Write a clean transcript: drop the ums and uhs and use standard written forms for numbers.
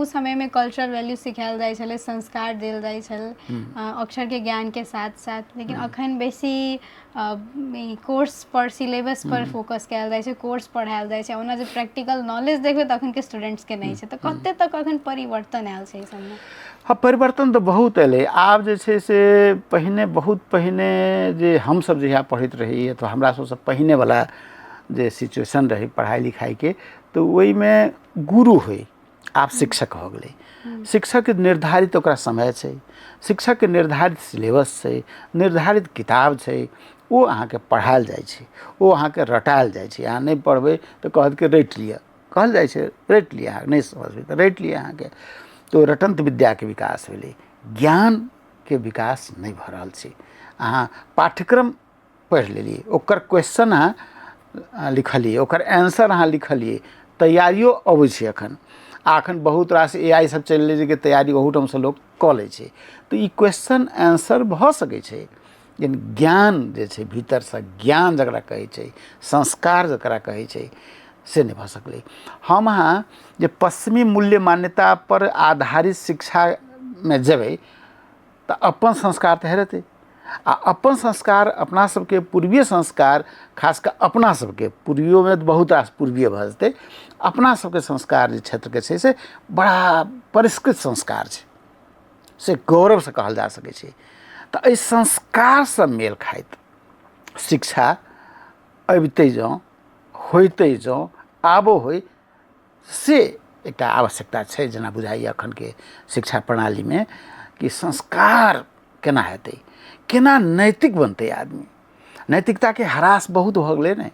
समयमे cultural value सिखायल जाइ छलै, संस्कार देल जाइ छल अक्षरके ज्ञानके साथ साथ, लेकिन अखन बेसी ई कोर्स पर, सिलेबस पर फोकस कयल जाइ छै, कोर्स पढ़ायल जाइ छै। ओना जे प्रैक्टिकल नॉलेज देखबै तऽ अखनके स्टूडेंट्सके नहि छै। तऽ कते तक अखन परिवर्तन आयल छै एहि सबमे? हँ, परिवर्तन तऽ बहुत एलै। आब जे छै से पहिने, बहुत पहिने जे हमसभ जहिया पढ़ैत रही अथवा हमरा सभसँ पहिनेवला जे सिचुएशन रहै पढ़ाइ लिखाइके, तऽ ओहिमे गुरु होइ, आब शिक्षक भऽ गेलै। शिक्षकके निर्धारित ओकरा समय छै, शिक्षकके निर्धारित सिलेबस छै, निर्धारित किताब छै, ओ अहाँके पढ़ायल जाइ छै, ओ अहाँके रटायल जाइ छै। अहाँ नहि पढ़बै तऽ कहत कि रटि लिअ, कहल जाइ छै रटि लिअ, अहाँ नहि समझबै तऽ रटि लिअ अहाँके। तऽ ओ रटन्त विद्याके विकास भेलै, ज्ञानके विकास नहि भऽ रहल छै। अहाँ पाठ्यक्रम पढ़ि लेलियै, ओकर क्वेश्चन अहाँ लिखलियै, ओकर आंसर अहाँ लिखलियै, तैयारियो अबै छै एखन। आ एखन बहुत रास ए आइ सब चलि एलै जे तैयारी ओहूठामसँ लोक कऽ लै छै। तऽ ई क्वेश्चन आंसर भऽ सकै छै, लेकिन ज्ञान जे छै, भीतरसँ ज्ञान जकरा कहै छै, संस्कार जकरा कहै छै, से नहि भऽ सकलै। हम अहाँ जे पश्चिमी मूल्य मान्यतापर आधारित शिक्षामे जेबै तऽ अपन संस्कार तऽ हेरेतै। आ अपन संस्कार, अपना सबके पूर्वीय संस्कार, खास कऽ अपना सबके पूर्वियोमे बहुत रास पूर्वीय भऽ जेतै, अपना सबके संस्कार जे क्षेत्रके छै से बड़ा परिष्कृत संस्कार छै, से गौरवसँ कहल जा सकै छै। तऽ एहि संस्कारसँ मेल खाइत शिक्षा अबितै जँ, होइतै जँ, आबो होइ, से एकटा आवश्यकता छै जेना बुझाइए एखनके शिक्षा प्रणालीमे कि संस्कार केना हेतै, केना नैतिक बनतै आदमी। नैतिकताके ह्रास बहुत भऽ गेलै ने।